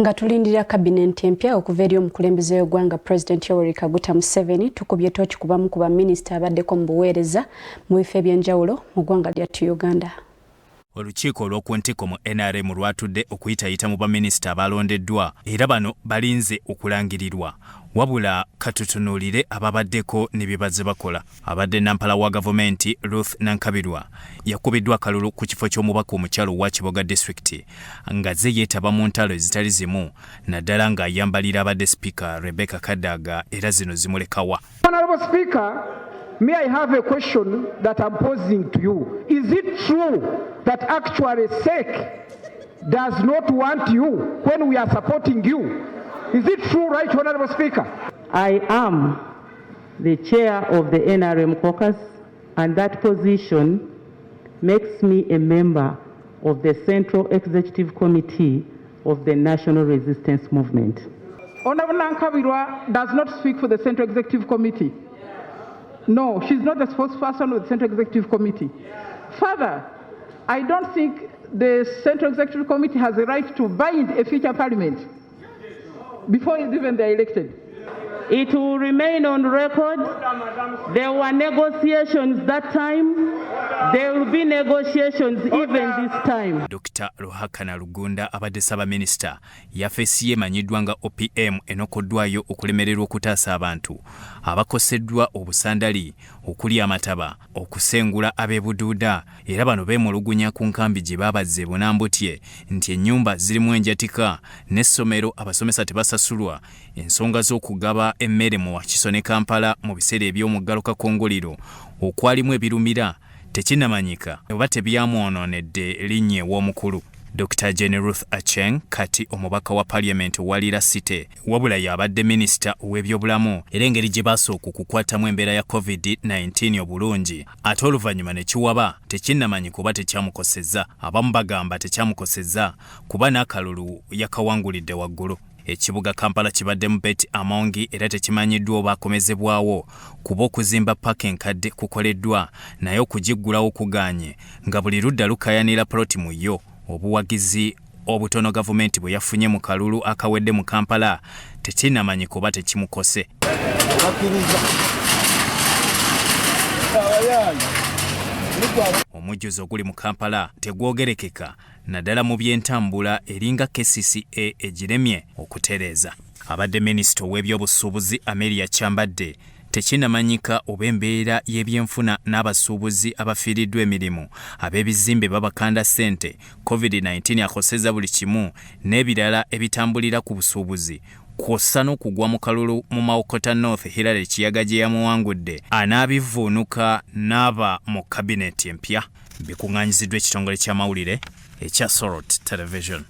Nga tulindira kabinenti empya okuva eri omukulembeze w'eggwanga President Yoweri Kaguta Museveni, tukubye tooki ku bamu ku baminisita abaddeko mu buweereza mu bifo eby'enjawulo mu ggwanga lyattu Uganda. Olukiiko olw'oku ntikko mu nrm lwatudde okuyitayita mu baminisita abalondeddwa era bano balinze okulangirirwa. Wabula katutunuulire ababaddeko ne bye bazze bakola. Abadde nampala wa gavumenti Ruth Nankabirwa yakubiddwa akalulu ku kifo ky'omubaka omukyala owa Kiboga disitulikiti ng'azze yeetaba mu ntalo ezitali zimu naddala ng'ayambalira abadde sipiika Rebecca Kadaga era zino zimulekawa. Honorable Speaker, may I have a question that I'm posing to you. Is it true that actually SEC does not want you when we are supporting you? Is it true, right, Honorable Speaker? I am the chair of the NRM caucus, and that position makes me a member of the Central Executive Committee of the National Resistance Movement. Honorable Nankabirwa does not speak for the Central Executive Committee. No, she's not the spokesperson of the Central Executive Committee. Further, I don't think the Central Executive Committee has a right to bind a future parliament before even they are elected. It will remain on record. There were negotiations that time. There will be negotiations even this time. Dr. Ruhakana Rugunda abadde ssaabaminisita yafeesi ye emanyiddwa nga OPM enokoddwayo okulemererwa okutaasa abantu abakoseddwa obusandali okuli amataba, okusengula ab'e Buduuda era bano beemulugunya ku nkambi gye baabazza e Bunambutye nti ennyumba zirimu enjatika n'essomero abasomesa tebasasulwa. Ensonga z'okugaba emmere mu Wakiso ne Kampala mu biseera eby'omuggalo kakongoliro okwalimu ebirumira tekinnamanyika oba tebyamwonoonedde linnya ew'omukulu. Dokita Jane Ruth Aceng kati omubaka wa parliament owa Lira City wabula y'abadde minisita ow'ebyobulamu era engeri gye baasooka okukwatamu embeera ya Covid-19 obulungi ate oluvannyuma ne kiwaba tekinnamanyika oba tekyamukosezza. Abamu bagamba tekyamukosezza kuba n'akalulu yakawangulidde waggulu. Ekibuga Kampala kibaddemu Betty Amongi era tekimanyiddwa oba akomezebwawo kuba okuzimba ppaaka enkadde kukoleddwa naye okugiggulawo kugaanye nga buli ludda lukaayanira poloti mu yo. Obuwagizi obutono gavumenti bwe yafunye mu kalulu akawedde mu Kampala tekinnamanyika oba tekimukose. Omujjuzo oguli mu Kampala tegwogerekeka naddala mu by'entambula eringa KCCA egiremye okutereeza. Abadde minisita ow'ebyobusuubuzi Amelia Kyambadde tekinnamanyika oba embeera y'ebyenfuna n'abasuubuzi abafiiriddwa emirimu, ab'ebizimbe babakanda ssente, Covid-19 akosezza buli kimu n'ebirala ebitambulira ku busuubuzi kw'ossa n'okugwa mu kalulu mu Mawokota North Hillary Kiyaga gye yamuwangudde anaabivvuunuka n'aba mu kabineti empya. Bikung'anyiziddwa ekitongole ky'amawulire ekya Sorot Television.